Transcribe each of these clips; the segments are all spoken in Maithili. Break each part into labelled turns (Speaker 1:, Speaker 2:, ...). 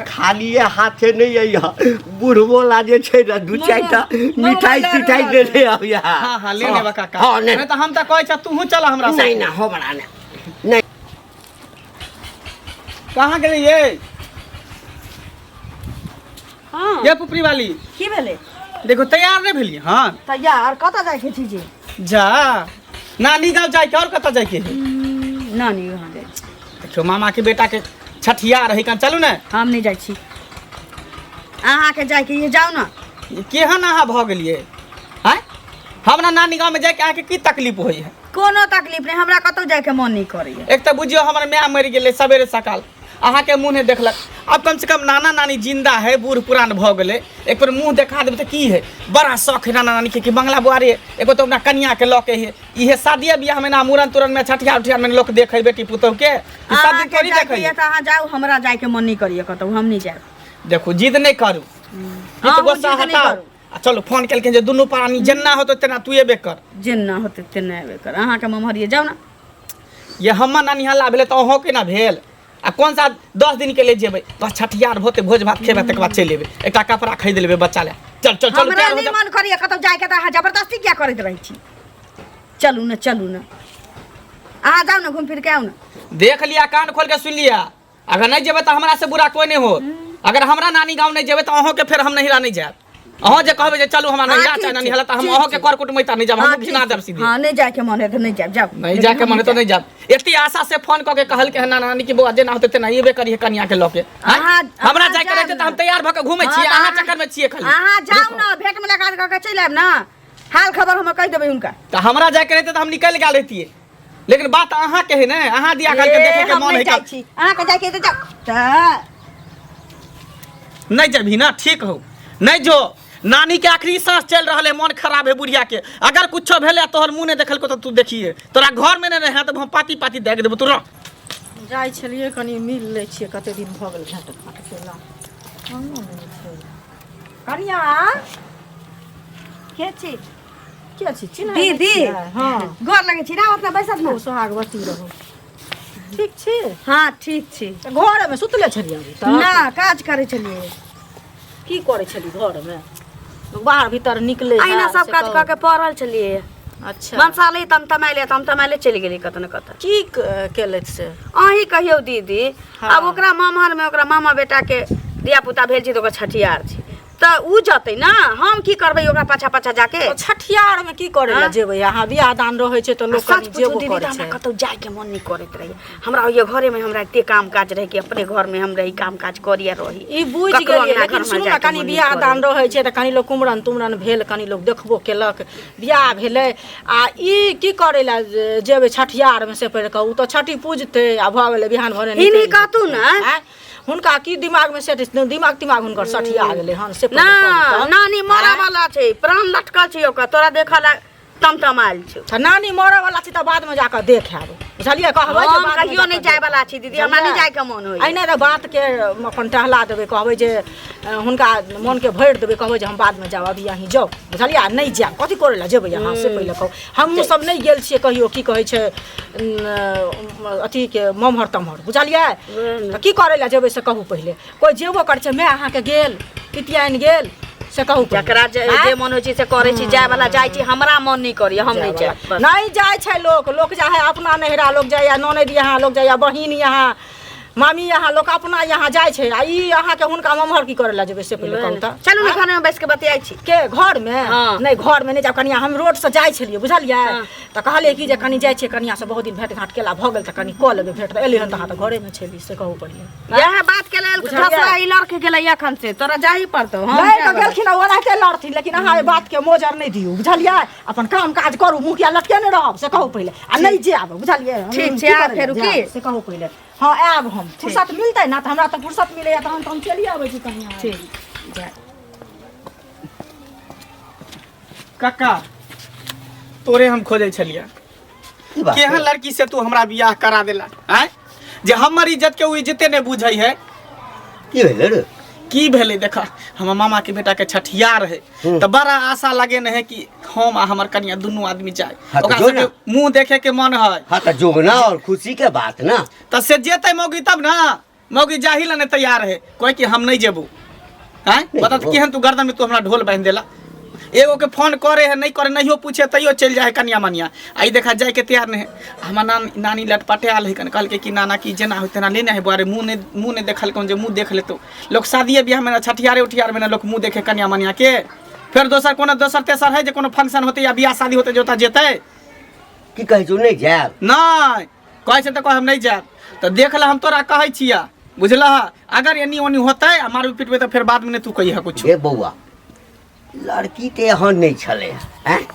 Speaker 1: खालिए हाथे नहीं अइह बुढ़बो ला जे छै ने दू
Speaker 2: नहीं,
Speaker 1: चारिटा
Speaker 2: नहीं,
Speaker 1: मिठाई
Speaker 2: नहीं,
Speaker 1: तिठाई
Speaker 2: नहीं,
Speaker 1: देने अबिया
Speaker 3: हाँ हाँ ले लेबा काका।
Speaker 1: हाँ नहीं।
Speaker 3: नहीं तो हम तो कहै छ तूहू चल हमरा
Speaker 1: नहीं
Speaker 3: साथे।
Speaker 1: ना हो बड़ा ना नहीं।
Speaker 3: कहाँ गेलियै
Speaker 2: हाँ।
Speaker 3: ये पुपरी वाली?
Speaker 2: की भेलै?
Speaker 3: देखो, तैयार नहीं भेलियै? हाँ।
Speaker 2: तैयार कतऽ जाइके छी जी?
Speaker 3: जा, नानी गाँव जाइके। और कतऽ जाइके है?
Speaker 2: नानी गाँव जाइ छी।
Speaker 3: देखियौ, मामा के बेटा के छठिया रही कन, चलू ने।
Speaker 2: हम नहि जाइ छी। अहाँके जाइके ये, जाउ ने।
Speaker 3: केहन अहाँ भऽ गेलियै आँय? हमरा नानी गाँवमे जाइके अहाँके की तकलीफ होइ है?
Speaker 2: कोनो तकलीफ नहि, हमरा कतहु जाइके मन नहि करैया।
Speaker 3: एक तऽ बुझियौ, हमर माय मरि गेलै सवेरे सकाल, अहाँके मुँह नहि देखलक। आब कमसँ कम नाना नानी जिंदा है, बूढ़ पुरान भऽ गेलै, एक बेर मुँह देखा देबै तऽ की है? बड़ा शौक है नाना नानीके कि बंगला बुआरे एगो तऽ अपना कनियाके लऽ के है। इहे शादिये बियाहमे ना, मूड़न तूड़नमे, छठिया उठियामे लोक देखै बेटी पुतोहुके ई सब दिन
Speaker 2: अहाँके
Speaker 3: थोड़ी
Speaker 2: जाइके
Speaker 3: देखै।
Speaker 2: यऽ तऽ अहाँ जाउ, हमरा जाइके मन नहि करैया कतहु, हम नहि जायब।
Speaker 3: देखू, जिद नहि करू। ई तऽ
Speaker 2: अहूँ
Speaker 3: गुस्सा
Speaker 2: जिद नहि
Speaker 3: हटाउ
Speaker 2: करू।
Speaker 3: आ चलू। फोन केलखिन जे दुनू प्राणी जेना होतौ तेना तू एबे कर।
Speaker 2: जेना होतै तेना एबे कर। अहाँके ममहरिये, जाउ ने।
Speaker 3: ये हमर नानी हल्ला भेलै तऽ अहूँ केना भेल? आ कोन सा 10 दिन के ले जेबै? बस छठियार होते, भोज भात खेबै, तकर बाद चलि एबै। एकटा कपड़ा खरीद लेबै बच्चा ले। चल चल चल।
Speaker 2: हमरा
Speaker 3: तैयार हो
Speaker 2: नहि
Speaker 3: जाउ।
Speaker 2: मन करैया कतहु जाइके तऽ अहाँ जबरदस्ती किया करैत रहै छी? चलू ने, चलू ने, अहाँ जाउ ने, घूम फिर के आउ ने।
Speaker 3: देख लिया, कान खोल के सुन लिया, अगर नहीं जेबै तऽ हमरा से बुरा कोई नहीं हो। अगर हमरा नानी गाँव नहीं जेबै तऽ अहूँ के फेर हम नहिरा नहीं जायब। अहूँ जे कहबै जे चलू हमरा
Speaker 2: हाँ,
Speaker 3: नहिरा
Speaker 2: ठीक
Speaker 3: चाहे
Speaker 2: छै,
Speaker 3: ननिहरा, तऽ हम
Speaker 2: ठीक
Speaker 3: अहूँ के
Speaker 2: छै।
Speaker 3: कर कुटुमैता नहीं जायब।
Speaker 2: हाँ,
Speaker 3: हम घिना
Speaker 2: ठीक
Speaker 3: देब
Speaker 2: छै।
Speaker 3: सीधे।
Speaker 2: हाँ, नहि जाइके मन है तऽ नहि जायब, जाउ।
Speaker 3: नहीं जाके मन है तो नहीं जायब। एते आशा से फोन कऽ के कहलकै हन नाना नानी कि बौआ, जेना होतै तेना एबे करिहे कनिया के लऽ के। आँय? हमरा
Speaker 2: अहाँ
Speaker 3: जायके
Speaker 2: जायब
Speaker 3: रहतै तऽ
Speaker 2: ने।
Speaker 3: हम तैयार भऽ के घूमै
Speaker 2: हाँ,
Speaker 3: छियै?
Speaker 2: तऽ
Speaker 3: अहाँ चक्कर मे छियै खाली।
Speaker 2: अहाँ जाउ ने, भेंट मुलाकात कऽ के चलि आयब ने, हाल खबर हम कहि देबै हुनका।
Speaker 3: तऽ हमरा जायके रहतै तऽ हम निकलि गेल रहितियै, लेकिन बात अहाँ के है ने, अहाँ दिया कहलकै
Speaker 2: ए,
Speaker 3: देखे के
Speaker 2: हम
Speaker 3: मन
Speaker 2: नहि
Speaker 3: है।
Speaker 2: जाइ छी। अहाँके जाइके है तऽ जाउ तऽ।
Speaker 3: नहीं जेबही ना? ठीक हो, नहीं जो। नानी के आखिरी सांस चल रहा है, मन खराब है बुढ़िया के। अगर कुछो भेले, तोहर मुंह नहीं देखल को तो तू देखिए, तोरा घर में नहीं रहे तो हम पाती पाती देख देबो। तू रह।
Speaker 4: जाइ छलियै, कनि मिल लै छियै, कते दिन भऽ गेल भेँट घाँट केला। कनिया।
Speaker 2: के छी?
Speaker 4: के छी? चिन्है नहि
Speaker 2: दीदी।
Speaker 4: छियै? हँ।
Speaker 2: गोर लगै छी ना, अपना बैसत ना।
Speaker 4: खूब सोहागवती रहू। ठीक छी?
Speaker 2: हाँ, ठीक छी।
Speaker 4: तऽ घरमे सुतले छलियै अभी तक?
Speaker 2: ना, काज करै छलियै।
Speaker 4: की करै छली घरमे? लोक बाहर भीतर निकले है,
Speaker 2: अहिना सब
Speaker 4: से
Speaker 2: काज
Speaker 4: कहू।
Speaker 2: कऽ के पड़ल छलियै। मनसाले तमतमाइले तमतमाइले चलि गेलियै कतऽ ने कतऽ।
Speaker 4: की केलथि से?
Speaker 2: अहीं कहियौ दीदी। आब ओकरा मामहरमे ओकरा मामा बेटाके धिया पुता भेल छै तऽ ओकर छठियार छै, तऽ उ जतै ने, हम की करबै ओकरा पाछा पाछा जाके?
Speaker 4: तऽ छठियारमे की करै लए
Speaker 2: हाँ?
Speaker 4: जेबै अहाँ? बियाह दान रहै छै तऽ
Speaker 2: आ
Speaker 4: लोक
Speaker 2: सच
Speaker 4: कनि
Speaker 2: पूछू
Speaker 4: जेबो
Speaker 2: दीदी,
Speaker 4: करै
Speaker 2: तऽ हमरा
Speaker 4: छै।
Speaker 2: कतहु जायके मन नहि करैत रहैए। हमरा होइए घरेमे हमरा एते काम काज रहै कि अपने घरमे हम रही, काम काज करी आ रही।
Speaker 4: ई बुझि
Speaker 2: ककरो
Speaker 4: गेलियै,
Speaker 2: अङ्गना
Speaker 4: लेकिन
Speaker 2: घरमे
Speaker 4: सुनू ने,
Speaker 2: जायके
Speaker 4: कनि
Speaker 2: मन नहि
Speaker 4: बियाह दान
Speaker 2: करैए।
Speaker 4: रहै छै तऽ कनि लोक कुमरन तुमरन भेल, कनि लोक देखबो केलक, बियाह भेलै। आ ई की करै लए जेबै छठियारमे से पढ़ि कऽ? ओ तऽ छठि पूजतै आ भऽ गेलै, बिहान भरे
Speaker 2: हिनही
Speaker 4: निकलि
Speaker 2: कहतू
Speaker 4: जेतै।
Speaker 2: ने।
Speaker 4: आँय? हुनका की दिमागमे सेट, दिमाग तिमाग हुनकर सठिया गेलै हन से
Speaker 2: ना।
Speaker 4: पहिले कहू तऽ।
Speaker 2: नानी मरऽ
Speaker 4: आँय?
Speaker 2: वाला छै, प्राण लटकल छै ओकर, तोरा देखऽ ला तमतमायल छै।
Speaker 4: तऽ नानी मरऽ वाला छै तऽ बादमे जाकऽ देख आयब, बुझलियै? कहबै जे
Speaker 2: हम
Speaker 4: बादमे
Speaker 2: कहियो
Speaker 4: जाकऽ
Speaker 2: नहि
Speaker 4: देख
Speaker 2: जाय वाला छी दीदी, हमरा नहि
Speaker 4: बुझलियै?
Speaker 2: जायके मन होइए।
Speaker 4: एहिना तऽ बातके अपन टहला देबै, कहबै जे हुनका मोनके भरि देबै, कहबै जे हम बादमे जायब, अभी अहीं जाउ, बुझलियै? आ नहि जायब, कथी करै लए जेबै अहाँ से पहिले कहू। हमहूँ सब नहि गेल छियै कहियो, की कहै छै, अथीके ममहर तमहर, बुझलियै? तऽ की करै लए जेबै से कहू पहिले। कोइ जेबो करै छै? माय अहाँके गेल, पितियाइन गेल, से कहू पहिले।
Speaker 2: जकरा जे
Speaker 4: आँय?
Speaker 2: जे मन होइ छै से करै छी। जाय वाला जाइ छी, हमरा मन नहि करैए, हम नहि जायब बस।
Speaker 4: नहि जाइ छै लोक। लोक जाइ है अपना नैहरा, लोक जाइए ननैद यहाँ, लोक जाइए बहिन यहाँ, मामी यहाँ, लोक अपना यहाँ जाइ छै। आ ई अहाँके हुनका ममहर की करै लए जेबै से पहिले कहू तऽ।
Speaker 2: चलू ने, घरमे बैस के बतियाइ छी।
Speaker 4: के घरमे?
Speaker 2: हाँ।
Speaker 4: नहि, घरमे नहि जायब कनिया। हम रोडसँ जाइ छलियै, बुझलियै?
Speaker 2: हाँ।
Speaker 4: तऽ कहलियै कि जे कनि जाइ छियै कनियासँ, बहुत दिन भेँट घाँट केला भऽ गेल, तऽ कनि कऽ लेबै भेँट। तऽ एलियै हन तऽ अहाँ तऽ घरेमे छली, से कहू पहिले।
Speaker 2: इएह बात के लेल
Speaker 4: बुझलियै?
Speaker 2: धसरा ई लड़के गेलै एखन से तोरा जाही पड़तौ। हम
Speaker 4: लड़ि कऽ
Speaker 2: जाय बला।
Speaker 4: गेलखिन आ ओनाहिते लड़थिन, लेकिन अहाँ एहि बातके मोजर नहि दियौ, बुझलियै? अपन काम काज करू, मुँह किया लटकेने रहब से कहू पहिले। आ नहि जायब, बुझलियै? हम
Speaker 2: ठीक छै,
Speaker 4: की
Speaker 2: आब
Speaker 4: करै
Speaker 2: फेर
Speaker 4: लए
Speaker 2: की?
Speaker 4: जायब, से कहू पहिले। हँ, आयब हम, फुर्सत मिलतै ने तऽ। हमरा तऽ फुर्सत मिलैया तहन तऽ हम चलि अबै छी कनिया।
Speaker 2: ठीक, जाय।
Speaker 3: काका, तोरे हम खोजै छलियै।
Speaker 1: की बात
Speaker 3: केहन
Speaker 1: है?
Speaker 3: लड़की से तू हमरा बियाह करा देला आँय, जे हमर इज्जत के ओ इज्जते नहि बुझै है।
Speaker 1: की भेलै रे?
Speaker 3: की भेलै, देख, हमर मामा के बेटा के छठिया रहे तऽ बड़ा आशा लगे है कि हम आ हमर कनिया दुनू आदमी जाए।
Speaker 1: हाँ, तऽ
Speaker 3: ओकरा
Speaker 1: जो
Speaker 3: सबके
Speaker 1: ना।
Speaker 3: मुंह देखे के मन है।
Speaker 1: हाँ, तऽ जोगना और खुशी के बात ना।
Speaker 3: तऽ से जेतै मौगी तब ना। मौगी जाही ला नहीं तैयार है कोई कि हम नहीं जेबू हैं बता तो केहन तू गर्दन में तू हमरा ढोल बांध देला एगो के फोन करे है नहीं करे नहीं पूछे तैयो चल जाए कनिया मनिया आई देखा जाए के तैयार नहीं है हमार नानी लटपटे आल है कन कहलके कि नाना की जेना हो तेना लेना है बुआरे मुँह ने देखल कौन जे मुँह देख लेतो लोग शादिये बियाह में ना छठियारे उठियार में ना लोग मुँह देखे कनिया मनिया के फिर दोसर कोनो दोसर तेसर है जे कोनो फंक्शन होते या बियाह शादी होते जोता जेते
Speaker 1: की कहै छौ नहि जायब
Speaker 3: नहीं कहै छै तऽ कह हम नहि जायब तऽ देख ले हम तोरा कहै छिया बुझलह अगर एनी ओनी होतै आ मारबी पिटबै तऽ फेर बादमे नहि तू कहिह कुछ
Speaker 1: हे बौआ लड़की तऽ एहन नहि छलै आँय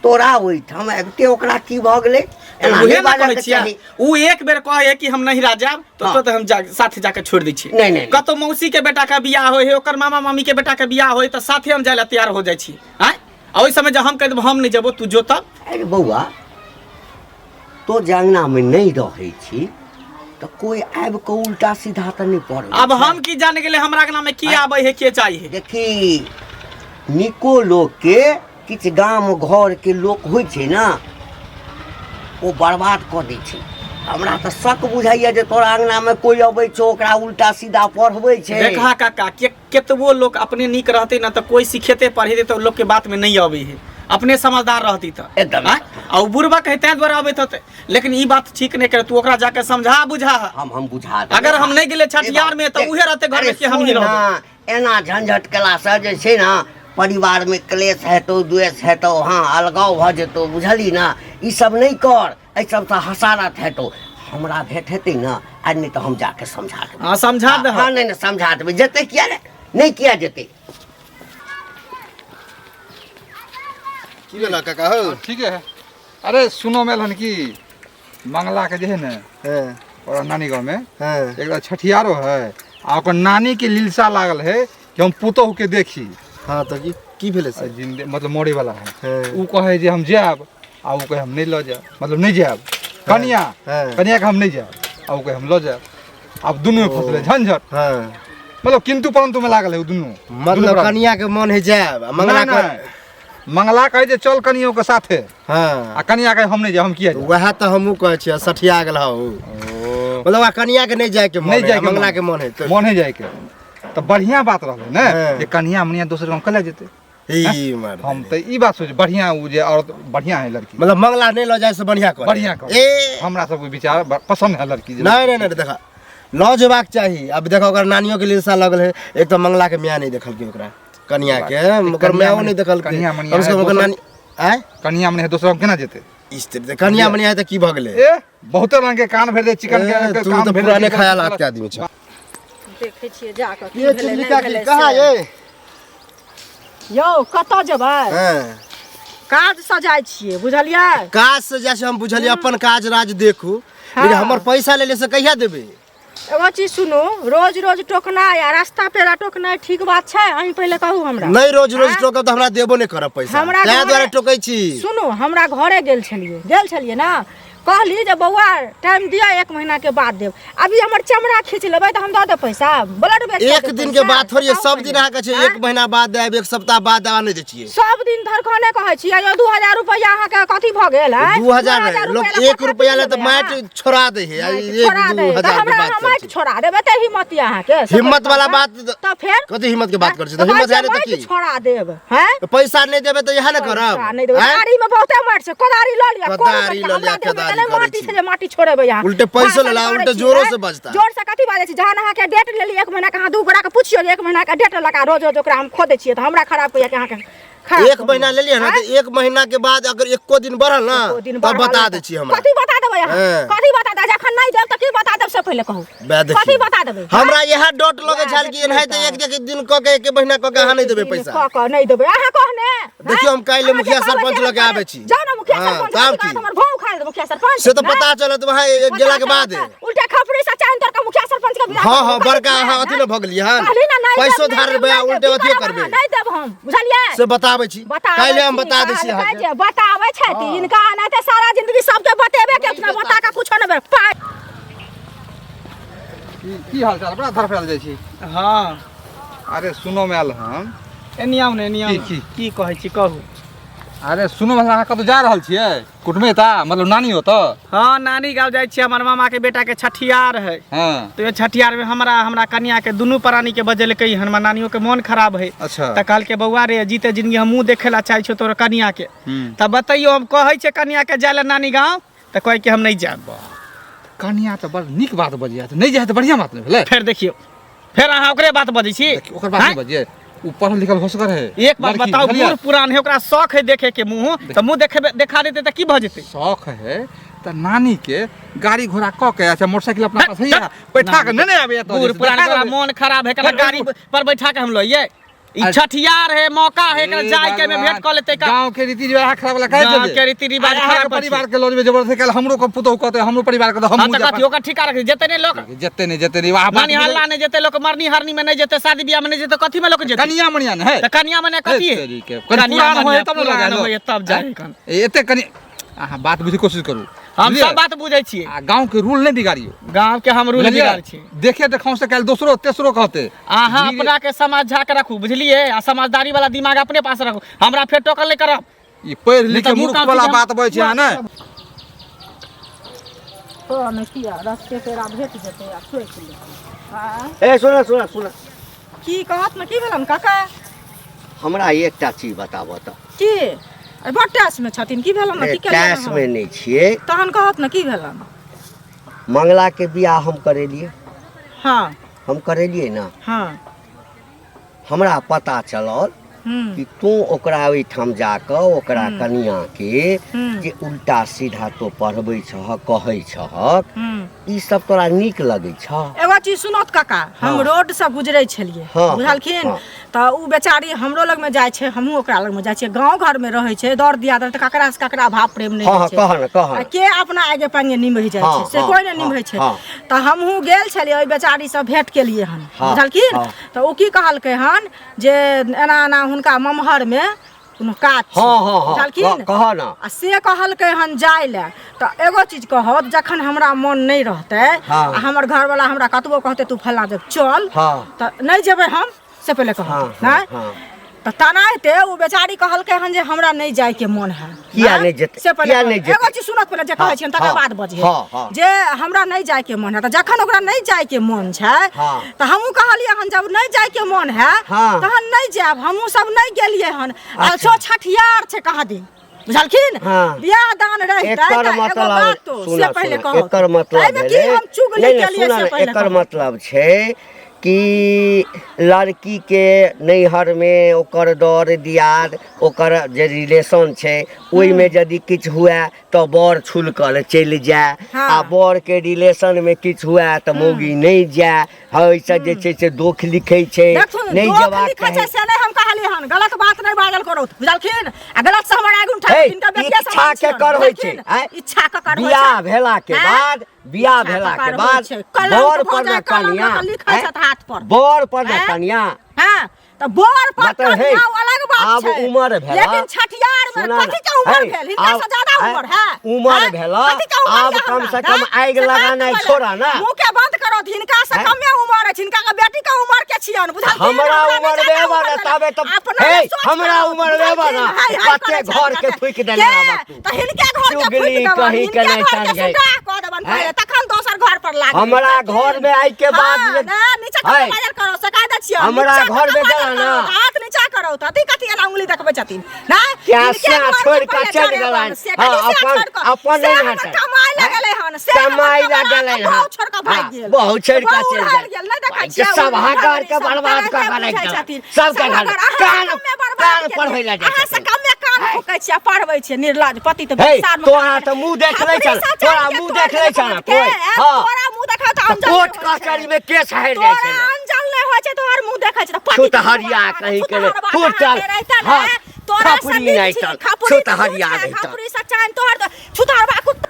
Speaker 1: तोरा ओहिठाम आबिते ओकरा की भऽ गेलै एना
Speaker 3: उहे
Speaker 1: नहि
Speaker 3: ने
Speaker 1: बाजऽ
Speaker 3: कहै
Speaker 1: के
Speaker 3: छियै
Speaker 1: चाही।
Speaker 3: उ एक बेर कहै कि हम नहीं जायब तऽ
Speaker 1: हाँ।
Speaker 3: तुरंत हम जा साथे जाके छोड़ि दै छियै
Speaker 1: नहि, नहि, नहि।
Speaker 3: कतौ मौसी के बेटा के बियाह होइ है ओकर मामा मामी के बेटा के बियाह होइ तऽ साथे हम जाय लए तैयार हो जाइ छी आँय आ ओहि समय जब हम कहि देब हम नहि जेबो तू जो तब
Speaker 1: अरे बौआ तो जे अङ्गनामे नहि रहै छी तऽ कोइ आबि कऽ उल्टा सीधा तऽ नहि पढ़ै
Speaker 3: अब हम की जान गेलै हमरा अंगना में की आबै है के चाही है
Speaker 1: देखी नीको लोकके किछु गाम घरके लोक होइ छै ने ओ बर्बाद कऽ दै छै हमरा तऽ शक बुझाइए जे तोरा अङ्गनामे कोइ अबै छौ ओकरा उल्टा सीधा पढ़बै छै
Speaker 3: देखा काका के केतबो लोक अपने नीक रहतै ने तऽ कोइ सिखेतै पढ़ेतै तऽ लोकके बातमे नहि अबै है अपने समझदार रहती तऽ
Speaker 1: एकदम।
Speaker 3: आँय? आ ओ बुढ़बक है ताहि दुआरे अबैत होतै लेकिन ई बात ठीक नहि करे तू ओकरा जाके समझा बुझा
Speaker 1: हम बुझा देबै।
Speaker 3: अगर हम नहि गेलियै छठियार में तऽ उहे रहतै घरमे कि हमही
Speaker 1: सुन
Speaker 3: रहबै।
Speaker 1: ना, एना झंझट केलासँ जे छै ने परिवारमे क्लेश हेतौ द्वेष हेतौ हँ अलगाव भऽ जेतौ बुझली ने ई सब नहि कर एहि सबसँ हसारत हेतौ हमरा भेंट हेतै ने आ नहि तऽ हम जाके समझा देबै
Speaker 3: हँ समझा दह
Speaker 1: हँ नहि नहि समझा देबै जेतै किया ने नहि किया जेतै
Speaker 5: की भेल काका हौ
Speaker 6: ठीक है अरे सुनो में हन कि मंगला के जे है ने
Speaker 5: हाँ
Speaker 6: और नानी गाँव में
Speaker 5: हाँ
Speaker 6: एक छठियारो है आ ओकर नानी के लिलसा लागल है कि हम पुतोहु के देखी
Speaker 5: हाँ तऽ की की भेलै से
Speaker 6: जिंदे मतलब मरे वाला है
Speaker 5: हाँ।
Speaker 6: उ कहे जे हम जायब आ उ कहे हम नहीं लऽ जायब मतलब नहीं जायब कनिया
Speaker 5: हाँ।
Speaker 6: कनिया के हम नहीं जायब आ उ कहे हम लऽ जायब आब दुनू में फसले झंझट
Speaker 5: हाँ
Speaker 6: मतलब किंतु परंतु में लागल है उ दुनू दुनू
Speaker 5: मतलब
Speaker 6: प्राणी।
Speaker 5: कनिया के मन है जायब आ मंगला
Speaker 6: नहीं,
Speaker 5: के
Speaker 6: नहीं। मंगला कहे जे चल कनियो के साथे
Speaker 5: हाँ
Speaker 6: आ कनिया कहे हम नहीं जायब हम किया जायब
Speaker 5: वएह तऽ हमहूँ कहै छियै सठिया गेल हौ मतलब ओकरा कनिया के नहीं जाय के मन
Speaker 6: नहीं
Speaker 5: है,
Speaker 6: जाय
Speaker 5: आ
Speaker 6: के
Speaker 5: मंगला
Speaker 6: मन।
Speaker 5: के मन है तऽ
Speaker 6: मन है जाय के तऽ बढ़िया बात रहलै ने
Speaker 5: हाँ।
Speaker 6: जे कनिया मनिया दोसर गाँव कले जेतै
Speaker 5: ई मर्द
Speaker 6: हम तऽ ई बात सोच बढ़िया उ जे औरत बढ़िया है लड़की
Speaker 5: मतलब मंगला नहीं लऽ जाय से बढ़िया करे
Speaker 6: बढ़िया करे।
Speaker 5: ए
Speaker 6: हमरा सबके विचार पसंद है लड़की जे
Speaker 5: नहीं नहीं नहीं देखा लऽ जेबाक चाही अब देखो ओकर नानियो के लिलसा लगल है एक तऽ मंगला के माय नहीं देखलकै ओकरा कनिया के ओकर मायो नहीं देखलकै
Speaker 6: कनिया मनिया
Speaker 5: कम से कम ओकर
Speaker 6: दोसर-
Speaker 5: नानी आँय
Speaker 6: कनिया मनिया दोसर गाँव केना जेतै
Speaker 5: स्त्री तऽ कनिया मनिया है तऽ की भऽ गेलै
Speaker 6: ए बहुते रंग के कान भरि दे चिकन के
Speaker 5: ए, तू
Speaker 6: कान
Speaker 5: तऽ
Speaker 6: भरि दे,
Speaker 5: पुराने
Speaker 6: चिकन
Speaker 5: ख्यालात के आदमी छ
Speaker 4: देखै छियै जाकऽ की
Speaker 5: ये
Speaker 4: भेलै
Speaker 5: चुगली
Speaker 4: नहि
Speaker 5: काकी
Speaker 4: भेलै
Speaker 5: कहाँ
Speaker 4: से।
Speaker 5: ये
Speaker 4: यौ कतऽ जेबै
Speaker 5: हाँ
Speaker 4: काज से जाइ छियै बुझलियै
Speaker 5: काज से जैसे हम बुझलियै अपन काज राज देखू लेकिन हमर पैसा लेले से कहिया देबै
Speaker 4: एगो चीज सुनू रोज रोज टोकनाइ आ रास्ता पेरा टोकनाइ ठीक बात छै अहीं पहिले कहू हमरा
Speaker 5: नहीं रोज रोज
Speaker 4: आँय?
Speaker 5: टोकब तऽ हमरा देबो नहीं करब पैसा
Speaker 4: हमरा
Speaker 5: ताहि
Speaker 4: घरे-
Speaker 5: दुआरे टोकै छी
Speaker 4: सुनू हमरा घरे गेल छलियै गेल छलियै ने कहली जे बौआ टाइम दिअ एक महीना के बाद देब अभी हमर चमड़ा खींच लेबै तऽ हम दऽ देब पैसा ब्लड बेच कऽ
Speaker 5: एक
Speaker 4: देब
Speaker 5: दिन के
Speaker 4: पैसा।
Speaker 5: बात थोड़ी है,
Speaker 4: बताउ
Speaker 5: सब दिन
Speaker 4: पहिले।
Speaker 5: अहाँके छै
Speaker 4: आँय?
Speaker 5: एक महीना बाद देब एक सप्ताह बाद देब नहि दै छियै
Speaker 4: सब दिन धरखने कहै छियै यौ 2000 रुपैआ अहाँके कथी भऽ गेल आँय?
Speaker 5: 2000 नहि, लोक
Speaker 4: रुपैआ
Speaker 5: एक रुपैआ ले तऽ
Speaker 4: कथी
Speaker 5: माटि
Speaker 4: लेबै
Speaker 5: छोड़ा दै है
Speaker 4: अहाँ?
Speaker 5: एक
Speaker 4: छोड़ा
Speaker 5: दू
Speaker 4: दे तऽ
Speaker 5: हजार के
Speaker 4: हमरा
Speaker 5: बात
Speaker 4: अहाँ
Speaker 5: करै
Speaker 4: माटि
Speaker 5: छी
Speaker 4: छोड़ा देब एते हिम्मत यऽ अहाँके से
Speaker 5: हिम्मत वाला
Speaker 4: बताउ
Speaker 5: बात
Speaker 4: तऽ फेर
Speaker 5: कथी हिम्मत के बात करै छी
Speaker 4: तऽ
Speaker 5: तऽ हिम्मत
Speaker 4: कहै
Speaker 5: है
Speaker 4: छियै
Speaker 5: तऽ
Speaker 4: माटि
Speaker 5: की
Speaker 4: छोड़ा देब हैं
Speaker 5: तऽ पैसा नहि देबै तऽ इएह ने करब
Speaker 4: पैसा नहि देबै
Speaker 5: आँय?
Speaker 4: गाड़ी में बहुते माटि छै कोदारी लऽ लिअ
Speaker 5: कोदारी लऽ लिअ, कोदारी करै
Speaker 4: माटि
Speaker 5: छी।
Speaker 4: छै जे माटि छोड़ेबै अहाँ
Speaker 5: उल्टे पैसो
Speaker 4: भाषण
Speaker 5: लेला,
Speaker 4: करै
Speaker 5: उल्टे
Speaker 4: छी,
Speaker 5: जोरो
Speaker 4: आँय?
Speaker 5: से बजता।
Speaker 4: जोर से कथी बाजै छी जहन अहाँके डेट लेली एक महीना के अहाँ दू गोरा के पुछियौ जे एक महीना के डेट लगा रोज रोज ओकरा हम खोदै छियै तऽ हमरा खराब होइया कि अहाँके खराब
Speaker 5: एक महीना लेलियै ने तऽ एक महीना के बाद अगर एको दिन बढ़ल ने
Speaker 4: एको दिन
Speaker 5: तब
Speaker 4: बढ़ल
Speaker 5: बता
Speaker 4: तऽ
Speaker 5: दै छी हमरा
Speaker 4: कथी बता देबै अहाँ
Speaker 5: हाँ।
Speaker 4: कथी बता देबै जखन नहि देब तऽ की बता देब से पहिले कहू
Speaker 5: बे देखियौ।
Speaker 4: कथी बता देबै
Speaker 5: हमरा इएह डोट लगै छल कि एनाहिते एक एक दिन कऽ के एक महीना कऽ के अहाँ नहि देबै पैसा
Speaker 4: कऽ कऽ नहि देबै अहाँ कहने
Speaker 5: देखियौ, हम काल्हि मुखिया सरपंच लग के आबै छी।
Speaker 4: जाउ ने मुखिया
Speaker 5: हाँ,
Speaker 4: सरपंच
Speaker 5: तब
Speaker 4: लग
Speaker 5: की?
Speaker 4: हमर भाव खा लेत मुखिया सरपंच
Speaker 5: से तऽ
Speaker 4: नहि?
Speaker 5: पता चलत वहाँ
Speaker 4: पता
Speaker 5: गेला के
Speaker 4: चलत
Speaker 5: बाद
Speaker 4: तऽ उल्टा खपड़ी से चाइन तोड़ के मुखिया सरपंच के बियाह
Speaker 5: हाँ
Speaker 4: करबै।
Speaker 5: हाँ बड़का अहाँ अथी ने भऽ गेलियै हन
Speaker 4: कहली ने नहि
Speaker 5: पैसो
Speaker 4: देब,
Speaker 5: धार
Speaker 4: नहि
Speaker 5: लेबै आ
Speaker 4: देब,
Speaker 5: उल्टे
Speaker 4: की
Speaker 5: अथियो
Speaker 4: करब
Speaker 5: करबै
Speaker 4: अहाँ? नहि देब हम बुझलियै
Speaker 5: से बताबै छी
Speaker 4: बताबै
Speaker 5: काल्हि हम
Speaker 4: छी,
Speaker 5: बता दै छी
Speaker 4: कहलकै
Speaker 5: अहाँके
Speaker 4: जे बताबै छथि हिनका एनाहिते सारा जिंदगी सबके बतेबे के अपना बता के कुछो नहि भेल। पाइ
Speaker 6: की की हाल चाल बड़ा धरफड़ायल जाइ छी
Speaker 3: हाँ
Speaker 6: अरे सुनो में आयल हम
Speaker 3: एनी आउ ने एनी आउ
Speaker 6: की,
Speaker 3: ने।
Speaker 6: की?
Speaker 3: की कहै छी कहू
Speaker 6: अरे सुनो भला, अहाँ कतौ जा रहल छियै कुटुमेता, मतलब नानी होतऽ?
Speaker 3: हाँ, नानी गाँव जाइ छियै। हमर मामा के बेटा के छठियार है। तो ये छठियार में हमरा हमरा कनिया के दुनू प्राणी के बजेलकै हन। हमर नानियो के मोन खराब है। तऽ कहलकै, बौआ रे, जीते जिंदगी हम मुँह देखे ला चाहै छियौ तोरा कनिया के। तऽ बतैयो, हम कहै छियै कनिया के जाय ला नानी गाँव, तऽ कहै कि हम नहि जायब।
Speaker 6: कनिया तऽ बड़ नीक बात बजिया, तऽ नहि जाइ तऽ बढ़िआँ बात नहि भेलै?
Speaker 3: फेर देखियौ, फेर अहाँ ओकरे बात बजै छी।
Speaker 6: देखियौ, ओकर बात नहि बजियै, ओ पढ़ल लिखल होशगर है।
Speaker 3: एक बात
Speaker 6: लड़की,
Speaker 3: बताउ,
Speaker 6: बुझलियै?
Speaker 3: बूढ़ पुरान है, ओकरा शौक है देखे के मुँह, तऽ मुँह देखेबे देखा देतै तऽ की भऽ जेतै?
Speaker 6: शौक है तऽ नानी के गाड़ी घोड़ा कऽ के, अच्छा मोटरसाइकिल अपना पास है, बैठा के नहि आबैया तऽ
Speaker 3: बूढ़ पुरान
Speaker 6: देखा
Speaker 3: के ओकरा
Speaker 6: देबै।
Speaker 3: मोन खराब है, कहला गाड़ी पर बैठा के हम लइयै। ई छठियार है, मौका है एकरा
Speaker 6: ए
Speaker 3: जाय के में
Speaker 6: भगवान,
Speaker 3: भेंट कऽ लेतै का।
Speaker 6: गाँव के रीति रिवाज खराब वाला काहे
Speaker 3: गाँव
Speaker 6: चलबै?
Speaker 3: के रीति रिवाज
Speaker 6: अरे अहाँके
Speaker 3: खराब अछि।
Speaker 6: परिवार के लऽ जेबै जबरदस्ती, काल्हि हमरो के पुतोहु कहतै हमरो परिवार के तऽ
Speaker 3: हाँ
Speaker 6: हमहूँ
Speaker 3: तऽ
Speaker 6: जायब।
Speaker 3: कथी ओकर ठिका रख जेतै? नहि लोक
Speaker 6: जेतै नहि जेतै नहि, वाह बात
Speaker 3: नानी हल्ला नहि जेतै लोक, मरनी हरनी में नहि जेतै, शादी बियाह में नहि जेतै, कथी में लोक जेतै?
Speaker 6: कनिया मनिया ने है।
Speaker 3: तऽ कनिया मने कथी है?
Speaker 6: तेरी के, कनि
Speaker 3: कनिया
Speaker 6: पुरान
Speaker 3: मनिया
Speaker 6: होय तब ने लऽ
Speaker 3: पुरान
Speaker 6: जाय
Speaker 3: होय
Speaker 6: लोक।
Speaker 3: तब जाय कन।
Speaker 6: ए, एते कनि अहाँ बात बुझे कोशिश करू।
Speaker 3: हम
Speaker 6: बुझलियै?
Speaker 3: सब बात बुझै छियै।
Speaker 6: आ गाँव के रूल नहि बिगाड़ियौ।
Speaker 3: गाँव के हम रूल
Speaker 6: बुझलियै?
Speaker 3: बिगाड़ छी?
Speaker 6: देखे देखाउ से काल्हि दोसरो तेसरो कहते।
Speaker 3: अहाँ
Speaker 6: धीरे-
Speaker 3: अपना के समझा के रखू, बुझलियै? आ समझदारी वाला दिमाग अपने पास रखू, हमरा फेर टोकल नहि करब।
Speaker 6: ई पढ़ि लिख के
Speaker 3: नहि तऽ
Speaker 6: मूर्ख
Speaker 3: मुँह
Speaker 6: वाला
Speaker 3: कान
Speaker 6: बात बजै छै अहाँ ने।
Speaker 4: तो नहि किया रस्ते पेड़ा भेट जेतै आ सोचि ले। आँय?
Speaker 1: ए सुन सुन सुन।
Speaker 4: की कहत ने, की भेलन काका?
Speaker 1: हमरा एकटा चीज बताबऽ तऽ।
Speaker 4: की? अरे बड़ टैस में छथिन, की भेलन? की केलियनि
Speaker 1: टैस
Speaker 4: अहाँ?
Speaker 1: में नहि छियै।
Speaker 4: तहन कहत ने, की भेलन?
Speaker 1: मंगला के बियाह हम करेलियै। हम करेलियै ने?
Speaker 4: हाँ।
Speaker 1: हमरा पता चलल कि तू ओकरा ओहिठाम जाकऽ ओकरा कनिया के जे उल्टा सीधा तो पढ़बै छहक, कहै छहक, ई सब तोरा नीक लगै छह?
Speaker 4: एगो चीज सुनत काका, हम रोड से गुजरे छलियै। बुझलखिन? तऽ ओ बेचारी हमरो लगमे जाइ छै, हमहूँ ओकरा लगमे जाइ छियै। गाँव घरमे रहै छै, दर दियाद तऽ ककरा से ककरा भाव प्रेम नहि होइ छै।
Speaker 1: कह ने, कह
Speaker 4: आ
Speaker 1: ने।
Speaker 4: के अपना आगे पांगे निमहि जाइ छै, से कोइ नहि निमहै छै। तऽ हमहूँ गेल छलियै, ओहि बेचारीसँ भेंट केलियै हन। बुझलखिन? तऽ ओ की कहलकै हन जे एना एना हुनका ममहरमे कोनो काज छै।
Speaker 1: हाँ हाँ हाँ
Speaker 4: बुझलखिन?
Speaker 1: कह ने।
Speaker 4: आ से कहलकै हन जाय लए। तऽ एगो चीज कहत, जखन हमरा मन नहि रहतै आ हमर घरवाला हमरा कतबो कहतै तू फल्लाँ जगह चल, तऽ नहि जेबै हम, से पहिले कहत। नहि तऽ तेनाहिते ओ बेचारी कहलकै हन जे हमरा नहि जायके मन है।
Speaker 1: किया नहि जेतै?
Speaker 4: से पहिले
Speaker 1: किया नहि
Speaker 4: कहलकै।
Speaker 1: जेतै?
Speaker 4: एगो चीज सुनत पहिले, जे कहै छियनि तकर बाद बजिहे।
Speaker 1: हाँ, हाँ।
Speaker 4: जे हमरा नहि जायके मन है, तऽ जखन ओकरा नहि जायके मन छै तऽ हमहूँ कहलियै हन जब नहि जायके मन है तहन नहि जायब। हमहूँ सब नहि गेलियै हन। आ छो छठियार छै कहाँ दिन, बुझलखिन? बियाह दान रहितै
Speaker 1: एकर
Speaker 4: तऽ एगो
Speaker 1: मतलब
Speaker 4: बात तो
Speaker 1: सुना
Speaker 4: से पहिले
Speaker 1: सुना
Speaker 4: कहत।
Speaker 1: एकर मतलब
Speaker 4: एहिमे की
Speaker 1: भेलै
Speaker 4: हम चुगली
Speaker 1: नहि नहि
Speaker 4: केलियै
Speaker 1: सुना
Speaker 4: से
Speaker 1: ने,
Speaker 4: पहिले
Speaker 1: एकर
Speaker 4: कहू।
Speaker 1: मतलब छै कि लड़की के नैहर में ओकर दर दियाद, ओकर जे रिलेशन छै, ओहिमे यदि किछु हुए तऽ बर छुलकल चलि जाय, आ बर के रिलेशन में किछु हुए तऽ मौगी नहि जाय। ओहिसँ जे छै से दोख लिखै छै।
Speaker 4: देखथुन,
Speaker 1: नहि
Speaker 4: दोख
Speaker 1: जेबाक
Speaker 4: लिखै छै
Speaker 1: चाही।
Speaker 4: से नहि हम कहलियै हन। गलत बात नहि बाजल करू, बुझलखिन? आ गलत से हमर आगू उठा
Speaker 1: हे,
Speaker 4: हिनकर बेटिया
Speaker 1: इच्छा
Speaker 4: समान
Speaker 1: के
Speaker 4: छियनि,
Speaker 1: कर होइ छै,
Speaker 4: बुझलखिन?
Speaker 1: आँय?
Speaker 4: इच्छा के कर होइ
Speaker 1: बियाह
Speaker 4: छै।
Speaker 1: भेला के
Speaker 4: आँय?
Speaker 1: बाद, बियाह
Speaker 4: इच्छा
Speaker 1: भेला के
Speaker 4: के कर होइ
Speaker 1: बाद
Speaker 4: छै। कलंक
Speaker 1: बर
Speaker 4: भऽ
Speaker 1: पर
Speaker 4: जाय,
Speaker 1: ने
Speaker 4: कलंक
Speaker 1: कनिया,
Speaker 4: लऽ कऽ लिखै
Speaker 1: आँय?
Speaker 4: छथि हाथ पर।
Speaker 1: बर पर ने
Speaker 4: आँय?
Speaker 1: कनिया।
Speaker 4: हाँ, तऽ बर पर
Speaker 1: मतलब हे,
Speaker 4: कनिया ओ अलग बात
Speaker 1: आब
Speaker 4: छै।
Speaker 1: उमर भेला।
Speaker 4: लेकिन छठियार में
Speaker 1: सुना ना,
Speaker 4: कथी के उमर
Speaker 1: हे,
Speaker 4: भेल? हिनका
Speaker 1: आब-
Speaker 4: से ज्यादा
Speaker 1: हे,
Speaker 4: उमर है।
Speaker 1: उमर
Speaker 4: हैं?
Speaker 1: भेला,
Speaker 4: कथी के उमर
Speaker 1: आब
Speaker 4: यऽ
Speaker 1: कम
Speaker 4: हमरा,
Speaker 1: से कम
Speaker 4: हैं?
Speaker 1: आगि
Speaker 4: से बात
Speaker 1: लगानाइ
Speaker 4: पहिले।
Speaker 1: छोड़ा ना।
Speaker 4: मुँह के बंद करो, हिनका से
Speaker 1: हैं?
Speaker 4: कमे उमर अछि, हिनका के बेटी के उमर के छियन, बुझलखिन?
Speaker 1: हमरा
Speaker 4: नहि
Speaker 1: उमर
Speaker 4: ज्यादा
Speaker 1: बेबा
Speaker 4: उमर
Speaker 1: ना,
Speaker 4: भेल।
Speaker 1: ताबे तऽ-
Speaker 4: अपना
Speaker 1: हे,
Speaker 4: ने सोच
Speaker 1: हमरा
Speaker 4: करो,
Speaker 1: उमर बेबा ना,
Speaker 4: बुझलखिन? हाय, हाय
Speaker 1: कते
Speaker 4: करै
Speaker 1: घर के
Speaker 4: छथि।
Speaker 1: फूकि देने
Speaker 4: के?
Speaker 1: रहबा तू।
Speaker 4: तऽ हिनके घर के
Speaker 1: चुगली
Speaker 4: फूकि देबनि,
Speaker 1: कहीं
Speaker 4: हिनके
Speaker 1: के नहि
Speaker 4: घर के
Speaker 1: चल गई।
Speaker 4: सुग्गाह कऽ देबनि
Speaker 1: हैं?
Speaker 4: पहिले, तखन दोसर घर पर लागबै,
Speaker 1: हमरा
Speaker 4: बुझलखिन?
Speaker 1: घर में आइ के बाद
Speaker 4: हाँ,
Speaker 1: जे-
Speaker 4: ना, नीचा कऽ
Speaker 1: है।
Speaker 4: बाजल करो, से कह दै छियनि,
Speaker 1: हमरा
Speaker 4: नीचा
Speaker 1: घर
Speaker 4: कऽ
Speaker 1: में
Speaker 4: बाजल
Speaker 1: गेला ना।
Speaker 4: करो, हाथ नीचा करो, तऽ अथी कथी एना उंगली देखबै छथिन? नहि,
Speaker 1: क्या
Speaker 4: हिनके
Speaker 1: से
Speaker 4: घर के
Speaker 1: छोड़ि कऽ
Speaker 4: पहिले
Speaker 1: चलि
Speaker 4: जरेबनि,
Speaker 1: गेलनि।
Speaker 4: से
Speaker 1: हाँ,
Speaker 4: कथी से
Speaker 1: अपन
Speaker 4: छोड़ि कऽ?
Speaker 1: अपन
Speaker 4: से
Speaker 1: नहि
Speaker 4: हमर
Speaker 1: हेतै।
Speaker 4: कमाइ लए गेलै हन, से हमर
Speaker 1: कमाइ लए
Speaker 4: कमा कऽ
Speaker 1: गेलै हन।
Speaker 4: बहु छोड़ि कऽ भागि
Speaker 1: हाँ,
Speaker 4: गेल।
Speaker 1: बहु छोड़ि कऽ
Speaker 4: बहु
Speaker 1: चलि
Speaker 4: उड़ायल
Speaker 1: गेल।
Speaker 4: गेल, नहि देखै
Speaker 1: भाइ,
Speaker 4: छियै,
Speaker 1: सब
Speaker 4: उड़ायल
Speaker 1: हकार के
Speaker 4: सब
Speaker 1: बर्बाद कऽ
Speaker 4: तेनाहिते
Speaker 1: कऽ राखि
Speaker 4: बुझै
Speaker 1: देलक।
Speaker 4: छथिन।
Speaker 1: सबके
Speaker 4: सब
Speaker 1: घर
Speaker 4: अगर अहाँ
Speaker 1: कान
Speaker 4: कमे बर्बाद
Speaker 1: कान
Speaker 4: केलियै,
Speaker 1: पढ़बै लए जाइ
Speaker 4: अहाँ से
Speaker 1: छथिन।
Speaker 4: कमे कान फूकै छियै, पढ़बै छियै, निर्लज पति तऽ
Speaker 1: हे,
Speaker 4: बेसार में
Speaker 1: तोरा तऽ मुँह देखले छल,
Speaker 4: खपरी से
Speaker 1: तोरा
Speaker 4: चानि के
Speaker 1: मुँह
Speaker 4: तोड़ि
Speaker 1: देखले
Speaker 4: देलक
Speaker 1: छल ना
Speaker 4: के,
Speaker 1: कोइ?
Speaker 4: ऐ,
Speaker 1: हाँ।
Speaker 4: तोरा मुँह देखै तऽ अंजल
Speaker 1: कोर्ट
Speaker 4: नहि होइ छै।
Speaker 1: कचहरी में केस हारि जाइ
Speaker 4: तोरा
Speaker 1: छै ने।
Speaker 4: अंजल नहि होइ छै, तोहर मुँह देखै छै तऽ पति
Speaker 1: छुतहरिया कहीं के नहि, फुटल,
Speaker 4: हाँ,
Speaker 1: हाँ,
Speaker 4: तोरा से
Speaker 1: खपरी
Speaker 4: नीक
Speaker 1: नहि
Speaker 4: छी,
Speaker 1: चल,
Speaker 4: खपरी तऽ
Speaker 1: छुतहरिया
Speaker 4: तू छै,
Speaker 1: नहि चल।
Speaker 4: खपरी से चानि तोहर तऽ छुतहरबा कुत्ता।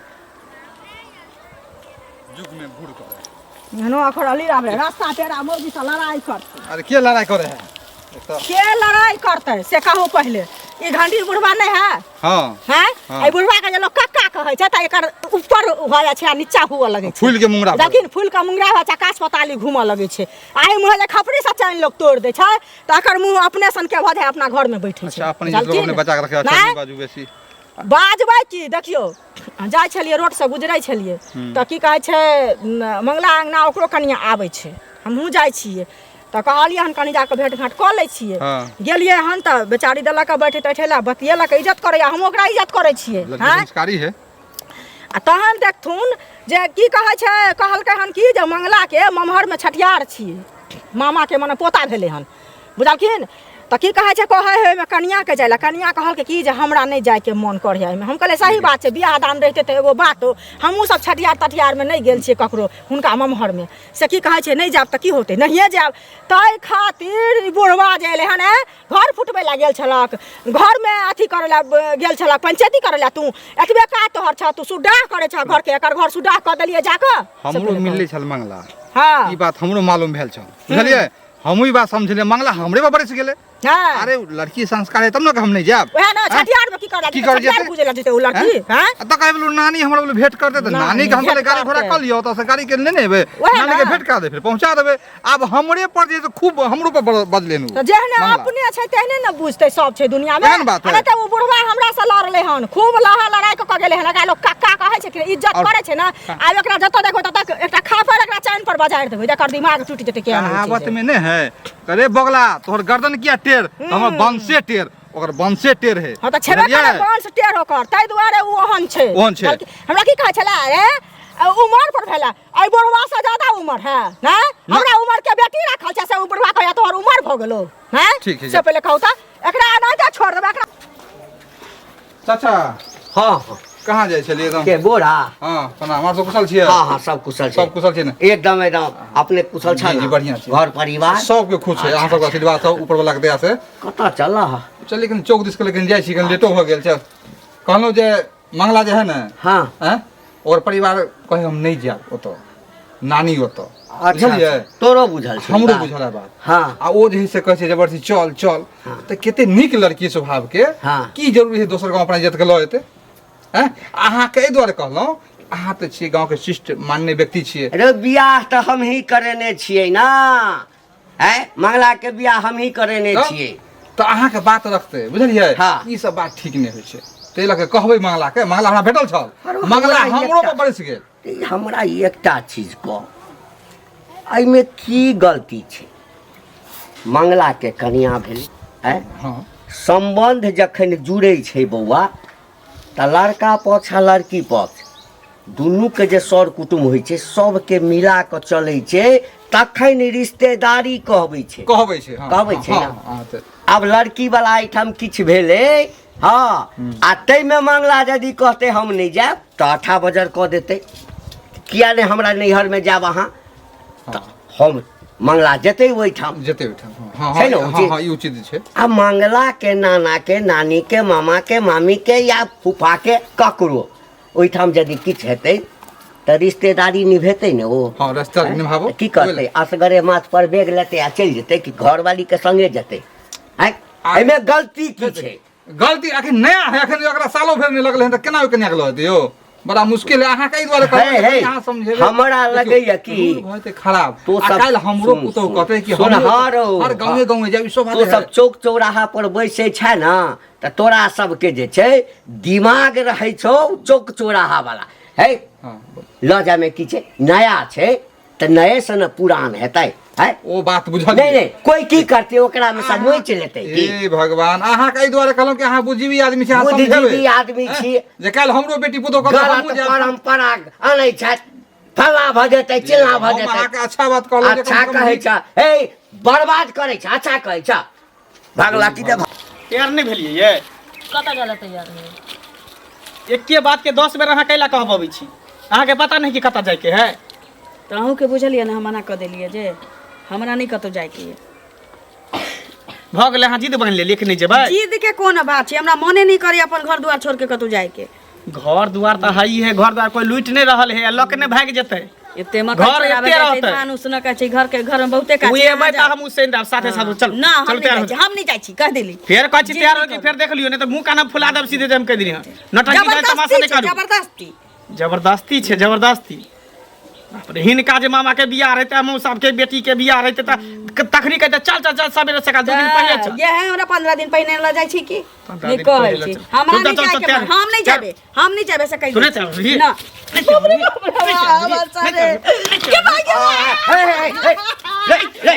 Speaker 6: युग में घूर करे
Speaker 4: एहनो अखरली आबे रास्ता पेरा मौगी से लड़ाई करतै।
Speaker 6: अरे के लड़ाई करे है एक तऽ
Speaker 4: के लड़ाई करतै से कहू पहिले। ई घंटी बुढ़वा नहि है
Speaker 6: हाँ
Speaker 4: हैं
Speaker 6: हाँ।
Speaker 4: एहि बुढ़वा के जे लोग कक्का कहै छै तऽ एकर ऊपर भऽ जाइ छै आ नीचा हुअ लगै छै
Speaker 6: फूल के मुंगरा भऽ
Speaker 4: लेकिन फूल के मुंगरा भऽ जाइ छै आकाश पताली घूमऽ लगै छै आ एहि मुँहे जे खपरी से चानि लोग तोड़ि दै छै तऽ एकर मुँह अपने सनके भऽ जाइ अपना घरमे बैठै छै
Speaker 6: अच्छा अपन इज्जत लोग
Speaker 4: बुझलखिन?
Speaker 6: अपने बचा के रखे अच्छा
Speaker 4: नहि?
Speaker 6: नहीं बाजू बेसी
Speaker 4: बाजबै की देखियौ जाइ छलियै रोडसँ गुजरै छलियै तऽ की कहै छै न, मंगला अङ्गना ओकरो कनिया आबै छै हमहूँ जाइ छियै तऽ कहलियै हन कनि जाकऽ भेँट घाँट कऽ लै छियै
Speaker 6: हाँ।
Speaker 4: गेलियै हन तऽ बेचारी देलक बैठे तैठे लए बतियेलक इज्जत करैया हम ओकरा इज्जत करै छियै
Speaker 6: लड़की
Speaker 4: आँय
Speaker 6: संस्कारी है
Speaker 4: आ तहन देखथुन जे की कहै छै कहलकै हन कि जे मंगलाके ममहरमे छठियार छियै मामाके मने पोता भेलै हन बुझलखिन तऽ की कहै छै कहै हइ ओहिमे कनिआँके जाइ लए कनिआँ कहलकै कि जे हमरा नहि जाइके मोन करै एहिमे हम कहलियै सही बात छै बियाह दान रहितै तऽ एगो बात हमहूँ सब छठियार तठियारमे नहि गेल छियै ककरो हुनका ममहरमे से की कहै छै नहि जायब तऽ की होतै नहिए जायब ताहि खातिर ई बुढ़वा जे एलै हन ऐं, घर फुटबै लए गेल छलक घरमे अथी करै लए गेल छलक पंचायती करै लए तू एतबे काज तोहर छह तू सुड्डाह करै छह घरके एकर घर सुड्डाह कऽ देलियै जाकऽ से
Speaker 6: हमरो
Speaker 4: पहिले
Speaker 6: मिललै छल मंगला
Speaker 4: कहू। हँ
Speaker 6: ई बात हमरो मालूम भेल छल बुझलियै हमहूँ ई बात समझलियै मंगला हमरे पर बरसि गेलै
Speaker 4: हँ
Speaker 6: अरे लड़की संस्कार है तब ने हम नहीं जायब
Speaker 4: वएह ना छठियार में की करला
Speaker 6: की करे
Speaker 4: छठियार
Speaker 6: जेतै?
Speaker 4: पूजे ला जेतै उ लड़की हैं
Speaker 6: आ तऽ कहे बोलू नानी हमरा बोलू भेंट कर दे तऽ नानी के हम
Speaker 4: भेंट
Speaker 6: कहलियै गाड़ी घोड़ा
Speaker 4: करतै।
Speaker 6: कऽ लियौ ओतऽ से गाड़ी के लेने एबै
Speaker 4: वएह
Speaker 6: नानी के
Speaker 4: ना।
Speaker 6: भेंट करा दे फिर पहुँचा देबै आब हमरे पर जे है से खूब हमरो पर बजले नु
Speaker 4: तऽ जेहने
Speaker 6: मंगला।
Speaker 4: अपने छै तेहने ने बुझतै सब छै दुनिया में
Speaker 6: एहन बात है।
Speaker 4: अरे तऽ उ बुढ़वा हमरा से लड़लै हन खूब लहा लड़ाई कऽ के गेलै हन एकरा लोग कक्का कहै छै कि इज्जत
Speaker 6: और-
Speaker 4: करै छै ने आब एकरा जतऽ देखबै ततऽ एकटा खापर एकरा चानि पर बजारि देबै जकर दिमाग टूटि जेतै केहन होइ छै
Speaker 6: कहावत
Speaker 4: से।
Speaker 6: में नहीं है अरे बगला तोहर गर्दन किया टेढ़ तऽ हमर वंशे टेढ़ ओकर वंशे टेढ़ है
Speaker 4: हँ तऽ छेबे
Speaker 6: बुझलियै?
Speaker 4: करे वंश टेढ़ ओकर ताहि दुआरे ओ ओहन छै
Speaker 6: ओहन छै।
Speaker 4: बल्कि हमरा की कहै छलै अरे उमर पर भेला एहि बुढ़वा से ज्यादा उमर है ने हमरा उमर के बेटी राखल छै से ओ बुढ़वा कहैया तोहर उमर भऽ गेलो हैं
Speaker 6: ठीक है,
Speaker 4: से पहिले कहू तऽ एकरा एनाहिते छोड़ देबै एकरा
Speaker 6: चाचा
Speaker 1: हँ हँ
Speaker 6: कहाँ जाइ छलियै एकदम
Speaker 1: के बोरा
Speaker 6: हँ प्रणाम अहाँ सब कुशल छियै
Speaker 1: हँ हँ सब कुशल छै
Speaker 6: सब कुशल छै ने
Speaker 1: एकदम एकदम अपने कुशल छ
Speaker 6: जी, जी,
Speaker 1: ने
Speaker 6: बढ़िआँ छै।
Speaker 1: घर परिवार
Speaker 6: सबके खुश छै अहाँ सबके आशीर्वाद सब ऊपर वाला के दया से
Speaker 1: कतऽ चल
Speaker 6: चल लेकिन चौक दिस के लेकिन जाइ छी कनि लेटो भऽ गेल छै कहलहुँ जे मंगला जे है ने
Speaker 1: हँ
Speaker 6: आँय ओकर परिवार कहै हम नहि जायब ओतऽ नानी ओतऽ
Speaker 1: अच्छा
Speaker 6: बुझलियै
Speaker 1: अच्छा, तोरो बुझल छै
Speaker 6: हमरो
Speaker 1: बात।
Speaker 6: बुझल है बात
Speaker 1: हँ
Speaker 6: आ ओ जे है से कहै छै जबरदस्ती चल चल तऽ कते नीक लड़की स्वभाव के
Speaker 1: हाँ।
Speaker 6: की जरूरी है दोसर गाँव अपना इज्जत के लऽ जेतै आँय अहाँके एहि दुआरे कहलहुँ अहाँ तऽ छियै गाँवके शिष्ट मान्य व्यक्ति छियै
Speaker 1: अरे बियाह तऽ हमही करेने छियै ना आँय मंगला के बियाह हमही करेने
Speaker 6: तऽ
Speaker 1: छियै
Speaker 6: तऽ अहाँके बात रखतै बुझलियै
Speaker 1: हाँ।
Speaker 6: ई सब बात ठीक नहि होइ छै ताहि लऽ कऽ कहबै मंगला के मंगला हमरा भेटल छल
Speaker 1: अरे
Speaker 6: मंगला
Speaker 1: हमरा
Speaker 6: हमरो
Speaker 1: एकटा-
Speaker 6: पर बरसि गेल
Speaker 1: ई हमरा एकटा चीज कह एहिमे की गलती छै मंगलाके कनिया भेलै आँय
Speaker 6: हँ
Speaker 1: सम्बन्ध जखन जुड़ै छै बौआ तऽ लड़का पक्ष आ लड़की पक्ष दुनूके जे सर कुटुम्ब होइ छै सबके मिला कऽ चलै छै तखन रिश्तेदारी कहबै छै
Speaker 6: कहबै छै हँ,
Speaker 1: कहबै छै
Speaker 6: हँ,
Speaker 1: ने?
Speaker 6: हँ, तऽ
Speaker 1: आब लड़की वाला एहिठाम किछु भेलै हँ आ ताहिमे मंगला यदि कहतै हम नहि जायब तऽ अठा बजर कऽ देतै किया नहि हमरा नैहरमे जायब अहाँ तऽ हम मंगला जेतै ओहिठाम
Speaker 6: जेतै ओहिठाम हँ
Speaker 1: छै
Speaker 6: हँ
Speaker 1: ने
Speaker 6: हँ
Speaker 1: उचित?
Speaker 6: हँ ई उचित छै
Speaker 1: आ मंगलाके नानाके नानीके मामाके मामीके या फूफाके ककरो ओहिठाम यदि किछु हेतै तऽ रिश्तेदारी निभेतै ने ओ
Speaker 6: हँ रिश्तेदारी निभाबो।
Speaker 1: की करतै असगरे माथ पर बैग लेतै आ चलि जेतै कि घरवालीके संगे जेतै आँय एहिमे गलती की छै
Speaker 6: गलती अखन नया है अखन ओकरा सालो भरि नहि लगलै हन तऽ केना ओहि कनियाके लऽ जेतै यौ बड़ा मुश्किल है अहाँके एहि दुआरे कहलहुँ
Speaker 1: हे,
Speaker 6: जे
Speaker 1: हे,
Speaker 6: अहाँ समझेबै
Speaker 1: हमरा
Speaker 6: देखियौ,
Speaker 1: लगैया कि
Speaker 6: रूल भऽ जेतै खराब
Speaker 1: तू
Speaker 6: आ
Speaker 1: सब
Speaker 6: काल्हि हमरो
Speaker 1: सुन,
Speaker 6: पुतहु
Speaker 1: सुन,
Speaker 6: कहतै कि
Speaker 1: सुन,
Speaker 6: हमरो
Speaker 1: हँ रौ,
Speaker 6: हर गाँवे
Speaker 1: हँ।
Speaker 6: गाँवे जायब ई शोभा
Speaker 1: तू
Speaker 6: दै
Speaker 1: सब
Speaker 6: है।
Speaker 1: चौक चौराहा पर बैसै छै ने तऽ तोरा सबके जे छै दिमाग रहै छौ चौक चौराहा वाला है
Speaker 6: हँ,
Speaker 1: लऽ जामे की छै नया छै तऽ नये से ने पुरान हेतै है
Speaker 6: ओ बात बुझल
Speaker 1: नहि नहि कोई की करतै ओकरा में से नोचि लेतै की
Speaker 6: हे भगवान अहाँके एहि दुआरे कहलहुँ कि अहाँ बुद्धिजीवी आदमी छी अहाँ
Speaker 1: बुद्धिजीवी
Speaker 6: समझेबै।
Speaker 1: आदमी छी।
Speaker 6: जे काल्हि हमरो बेटी पुतोह कहतै हमहूँ
Speaker 1: गलत
Speaker 6: जायब।
Speaker 1: परम्परा अनै छथि फल्लाँ भऽ जेतै चिल्लाँ भऽ
Speaker 6: हम
Speaker 1: जेतै
Speaker 6: अहाँके अच्छा बात कहलहुँ जे
Speaker 1: अच्छा
Speaker 6: कम से कम
Speaker 1: कहै छ हे बर्बाद करै छ अच्छा कहै छ भगला की देब
Speaker 3: तैयार नहि भेलियै ये
Speaker 7: कतऽ गेलै तैयार भेल
Speaker 3: एके बात के 10 बेर अहाँ कैला कहबबै छी अहाँके पता नहि कि कतऽ जाइके है
Speaker 2: तऽ अहूँके बुझलियै ने हम मना कऽ देलियै जे हमरा नहि कतहु जाइके यऽ
Speaker 3: भऽ गेलै अहाँ जिद बान्हि लेलियै कि नहि जेबै
Speaker 2: जिद के कोन बात छै हमरा मने नहि करैए अपन घर दुआर छोड़ि के कतहु जाइके
Speaker 3: घर दुआर तऽ है ही है घर दुआर कोई लूटि नहि रहल है लऽ के नहि भागि जेतै
Speaker 7: एते मकई
Speaker 3: घर
Speaker 7: छोड़ाबे
Speaker 3: एते
Speaker 7: जाइ छै
Speaker 3: रहतै।
Speaker 7: धान उसनऽ के छै घर के घर में बहुते काज
Speaker 3: ओ
Speaker 7: छै, अहाँ
Speaker 3: एबै तऽ
Speaker 7: जाउ।
Speaker 3: हम उसैन देब साथे साथ चल
Speaker 7: ना हम
Speaker 3: चल
Speaker 7: नहीं
Speaker 3: तैयार
Speaker 7: जाइ
Speaker 3: हो
Speaker 7: छी हम नहीं जाइ छी कह देली
Speaker 3: फेर कहै छी
Speaker 7: जी
Speaker 3: तैयार
Speaker 7: नहीं
Speaker 3: हो के फेर देख लियौ नहीं तऽ मुँह कान फुला देब सीधे जे हम कहि देली हँ नौटंकी जाय तमाशा
Speaker 2: जबरदस्ती
Speaker 3: नहि
Speaker 2: छै
Speaker 3: करू
Speaker 2: जबरदस्ती
Speaker 3: जबरदस्ती छै जबरदस्ती बाप रे हिनका जे मामा के बियाह रहते मौसा के बेटी के बियाह रहते तऽ तखनी कहते चल चल चल सबेरे सकाल 2 दिन पहिले चल
Speaker 2: ये है हमरा 15 दिन पहिने ल जाइ छी की
Speaker 3: 15
Speaker 2: नहीं
Speaker 3: दिन
Speaker 2: कहै
Speaker 3: पहिले
Speaker 2: छी
Speaker 3: चल।
Speaker 2: हमरा
Speaker 3: चल,
Speaker 2: नहीं
Speaker 3: चल,
Speaker 2: जाय
Speaker 3: चल,
Speaker 2: के
Speaker 3: तैयार।
Speaker 2: मन हम नहीं
Speaker 3: चल।
Speaker 2: जेबे हम नहीं जेबे से कहि
Speaker 3: सुनै
Speaker 2: दै
Speaker 3: छी?
Speaker 2: ना बाप रे बाप रे बाप रे के भाई के
Speaker 1: हे हे हे रे रे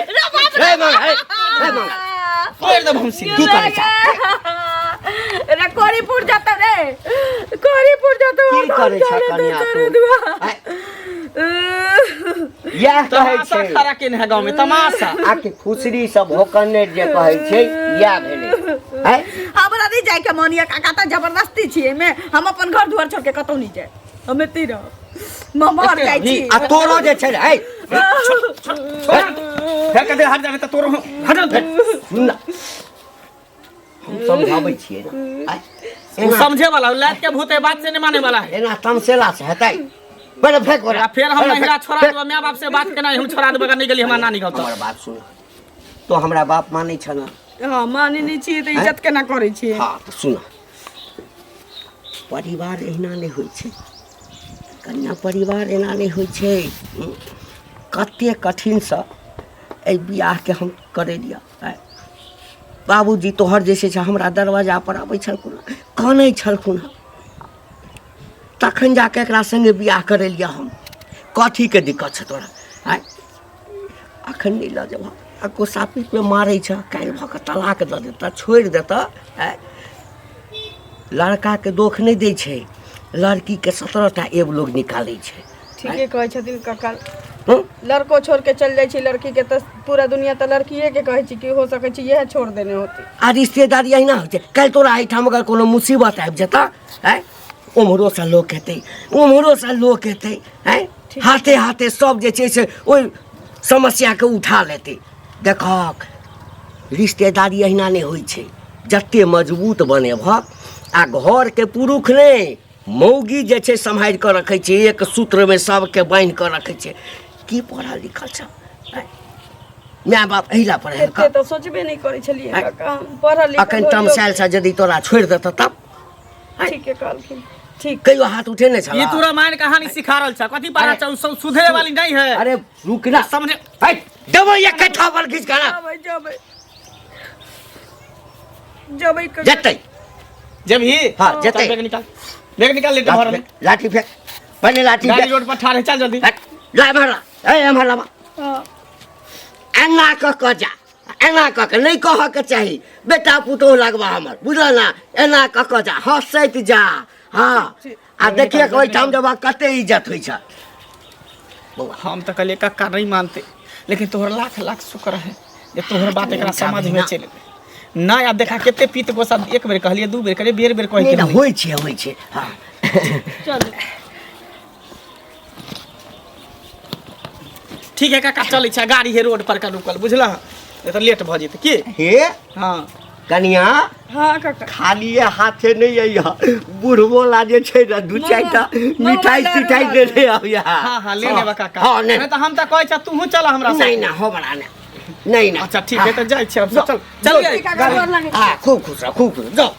Speaker 1: रे मांग हे रे मांग
Speaker 3: तोड़ि देब हम सीधे
Speaker 1: की करै छ
Speaker 2: रे कोरीपुर जाता रे कोरीपुर जाता
Speaker 1: की करै छ कन्या तू आँय, इएह कहै
Speaker 3: तमाशा
Speaker 1: छै
Speaker 3: खड़ा केने है गाँव में तमाशा
Speaker 1: आके खुसरी सब होकने जे कहै छै इएह भेलै आँय
Speaker 2: हमरा नहीं जाय के मन ये काका तऽ जबरदस्ती छियै मे हम अपन घर दुआर छोड़ के कतौ नहीं जाय हम एतै रहब ममहर जाइ छी
Speaker 1: आ तोरो जे छै ने है
Speaker 3: फेर कते हट जाबे तऽ तोरो हट जा फेर।
Speaker 1: सुन ना हम समझाबै छियै ने आँय,
Speaker 3: ओ
Speaker 1: एना
Speaker 3: समझे वाला लात के भूत है बात से नहीं माने वाला है
Speaker 1: एना तमसेला से हेतै पहिले फेंक ओकरा
Speaker 3: आ फेर हम
Speaker 1: पहिले
Speaker 3: नहिरा
Speaker 1: फेंक,
Speaker 3: छोड़ा
Speaker 1: फेंक।
Speaker 3: देबो माय बाप से बात केना हम छोड़ा देबो अगर नहीं गेली हमरा नानी गाँव
Speaker 1: हमर
Speaker 3: तऽ
Speaker 1: बात सुन तो हमरा बाप मानै छ ने
Speaker 2: हँ मानै नहि छियै तऽ इज्जत केना करै छियै
Speaker 1: हँ तऽ सुन परिवार एहिना नहि होइ छै कन्या परिवार एना नहि होइ छै कते कठिनसँ एहि बियाहके हम करेलियै आँय बाबूजी तोहर जे छै से हमरा दरवाजापर आबै छलखुन हँ कानै छलखुन हँ तखन जाके एकरा सङ्गे बियाह करेलियै हम कथीके दिक्कत छै तोरा आँय अखन नहि लऽ जेबह आ गोसापीमे मारै छह काल्हि भऽ कऽ तलाक दऽ देतऽ छोड़ि देतऽ आँय लड़काके दोख नहि दै छै लड़कीके 17 टा एब लोग निकालै छै
Speaker 2: ठीके कहै छथिन काका
Speaker 1: हूँ?
Speaker 2: लड़को छोड़ के चल जाइ छै लड़की के तऽ पूरा दुनिया तऽ लड़किए के कहै छै कि हो सकै छै इएह छोड़ देने होती
Speaker 1: आ रिश्तेदारी अहिना होइ छै काल्हि तोरा एहिठाम अगर कोनो मुसीबत आबि जेतऽ आँय ओम्हरोसँ लोक हेतै ओम्हरोसँ लोक हेतै आँय हाथे हाथे सब जे छै से ओहि समस्याके उठा लेतै देखहक रिश्तेदारी अहिना नहि होइ छै जते मजबूत बनेबहक आ घरके पुरुष नहि मौगी जे छै सम्हारि कऽ रखै छै एक सूत्रमे सबके बान्हि कऽ रखै छै की पढ़ल लिखल छ माय बाप एहि लए पढ़ेलकऽ
Speaker 2: एते तऽ सोचबे नहि करै छलियै काका हम पढ़ल लिखल
Speaker 1: अखन तमसायल छ यदि तोरा छोड़ि देतऽ तब
Speaker 2: ठीके कहलखिन ठीक
Speaker 1: कहियो हाथ उठेने छल
Speaker 3: ई तू रामायण कहानी सिखा रहल छ कथी पढ़ा छ सब सुधरे वाली नहीं है
Speaker 1: अरे रुक ना
Speaker 3: समझे
Speaker 1: है देबै एक थापर खींच कऽ ना
Speaker 2: जेबै जेबै जेबै काका।
Speaker 1: जेतै
Speaker 3: जेबही
Speaker 1: हाँ, जेतै।
Speaker 3: चल बैग निकाल बैग निकाल ले घर में
Speaker 1: लाठी फेंक पहिले लाठी
Speaker 3: गाड़ी
Speaker 1: फेंक
Speaker 3: रोड पर ठाढ़ है चल जल्दी
Speaker 1: हट, ला एम्हर ला ए एम्हर ला
Speaker 2: हँ।
Speaker 1: एना कऽ कऽ जा एना कऽ कऽ नहि कहऽके चाही बेटा पुतोहु लगबा हमर बुझल ने एना कऽ कऽ जा हँसैत जा हँ आ देखिए ओहिठाम जब कते इज्जत होइ छै बौआ
Speaker 3: हम तऽ कहलियै कक्का नहीं मानते लेकिन तोहर लाख लाख शुक्र है जे तोहर बात एकरा समझ में चलि एलै नहि आब देखा कते पीत गोसा एक बेर कहलियै दू बेर कहलियै बेर बेर कहै
Speaker 1: नहि
Speaker 3: के
Speaker 1: नहि, होइ छै होइ छै हँ
Speaker 7: चलू
Speaker 3: ठीक है काका चलै छै गाड़ी है रोड पर का रुकल बुझलह नहीं तऽ लेट भऽ जेतै की
Speaker 1: हे
Speaker 3: हँ
Speaker 1: कनिया
Speaker 2: हँ काका
Speaker 1: खालिए हाथे नहि अइह बुढ़बो ला जे छै ने दू चारिटा मिठाई तिठाई देने अबिह
Speaker 3: हाँ हाँ ले लेबा काका
Speaker 1: हँ
Speaker 3: नहीं तऽ हम तऽ कहै छ तूहू चल हमरा
Speaker 1: नहीं ना हमरा ना नहीं ना
Speaker 3: अच्छा ठीक है तऽ जाइ छी हम सब चल चल
Speaker 2: काका गोर लागै छी।
Speaker 1: हाँ खूब खुश रह खूब खुश रह, जाओ।